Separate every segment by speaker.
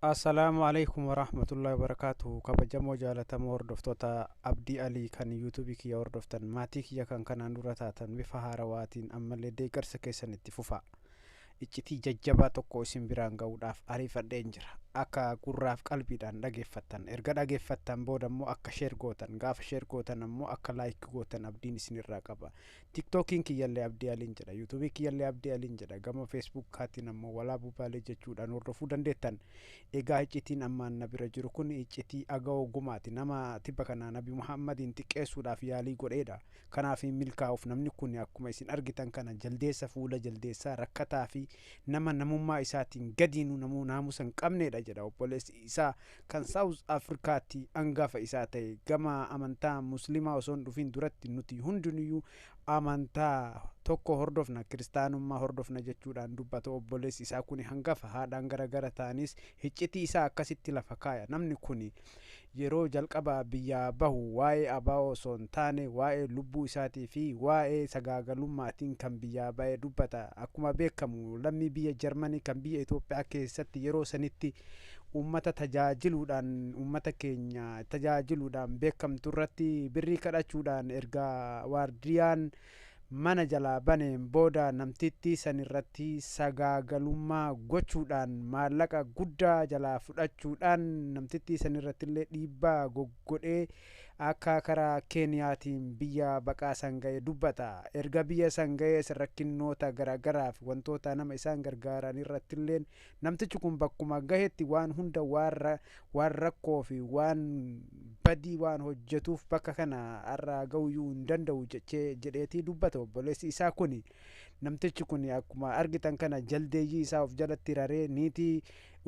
Speaker 1: Assalaamu alaikum warahmatullahi wabarakatuh. Kabajamoo jaalatamoo hordoftoota Abdii Alii kan yuutuubii kiyya hordoftan, maatii kiyya kan kanaan dura taatan, bifa haarawaatiin ammallee deeggarsa keessan itti fufa. Iccitii jajjabaa tokko isin biraan ga'uudhaaf ariifadheen jira. Akka gurraaf qalbiidhaan dhageeffattan, erga dhageeffattan booda immoo akka share gootan, gaafa share gootan ammoo akka like gootan abdiin isinirraa qaba. Tiktookiin kiyyallee Abdii Aliin jedha, yuutuubii kiyyallee Abdii Aliin jedha, gama feesbuukkaatiin ammoo Walaabuu Baalee jechuudhaan hordofuu dandeettan. Egaa iccitiin ammaan na bira jiru kun iccitii Agawoo Gumaati. Nama tibba kana Nabi Muhammadiin xiqqeessuudhaaf yaalii godheedha. Kanaaf milkaa'uuf namni kun akkuma isin argitan kana jaldeessa fuula jaldeessaa, rakkataa fi nama namummaa isaatiin gadiinuu namuu naamusa hin qabneedha jedha obboleessi isaa kan Saawuz Afrikaatti hangafa isaa ta'e. Gama amantaa musliimaa osoo hin dhufin duratti nuti hundinuyyuu amantaa tokko hordofna, kiristaanummaa hordofna jechuudhaan dubbata obboleessi isaa kun hangafa. Haadhaan garagara ta'anis iccitii isaa akkasitti lafa kaaya. Namni kun yeroo jalqaba biyyaa bahu waa'ee abaa'oo osoo hin taane waa'ee lubbuu isaatii fi waa'ee sagaagalummaatiin kan biyyaa ba'e dubbata. Akkuma beekamu lammii biyya Jarmanii kan biyya Itoophiyaa keessatti yeroo sanitti uummata tajaajiluudhaan, uummata keenya tajaajiluudhaan beekamtu irratti birrii kadhachuudhaan erga waardiyaan mana jalaa baneen booda namtittii san irratti sagaagalummaa gochuudhaan maallaqa guddaa jalaa fudhachuudhaan namtittii san irratti illee dhiibbaa goggodhee akka karaa Keeniyaatiin biyya baqaa san ga'e dubbata. Erga biyya san ga'ees rakkinnoota garaagaraaf wantoota nama isaan gargaaran irratti illee namtichi kun bakkuma gahetti waan hunda waan rakkoo fi waan badii waan hojjetuuf bakka kana har'a ga'uyyuu hin danda'u jedheetii dubbata obboleessi isaa kuni. Namtichi kun akkuma argitan kana jaldeeyyii isaa of jalatti raree, niitii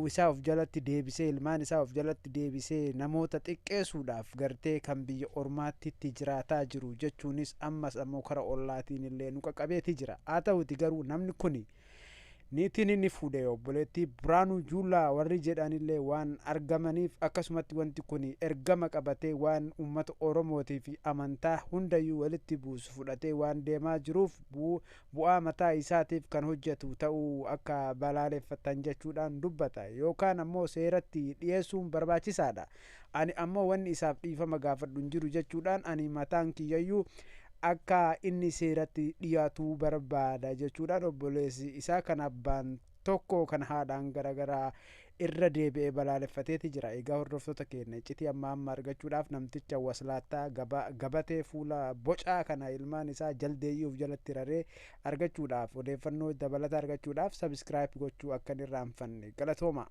Speaker 1: isaa of jalatti deebisee, ilmaan isaa of jalatti deebisee namoota xiqqeessuudhaaf gartee kan biyya ormaatti jiraataa jiru jechuunis ammas ammoo kara ollaatiin illee nu qaqqabeeti jira. Haa ta'uti garuu namni kuni niitiin inni fuudhe obboleettii Biraanuu Juulaa warri jedhanillee waan argamaniif akkasumatti wanti kun ergama qabatee waan uummata Oromootii fi amantaa hundayyuu walitti buusu fudhatee waan deemaa jiruuf bu'aa mataa isaatiif kan hojjetu ta'uu akka balaaleffatan jechuudhaan dubbata. Yookaan ammoo seeratti dhiyeessuun barbaachisaadha. Ani ammoo wanni isaaf dhiifama gaafadhu hin jiru jechuudhaan ani mataan kiyyayyuu akka inni seeratti dhiyaatu barbaada jechuudhaan obboleessi isaa kan abbaan tokko kan haadhaan garaagaraa irra deebi'ee balaaleffateeti jira. Egaa hordoftoota keenya, iccitii amma amma argachuudhaaf namticha waslaattaa gabatee fuula bocaa kana ilmaan isaa jaldeeyyii of jalatti raree argachuudhaaf, odeeffannoo dabalataa argachuudhaaf subscribe gochuu akka hin irraanfanne. Galatooma.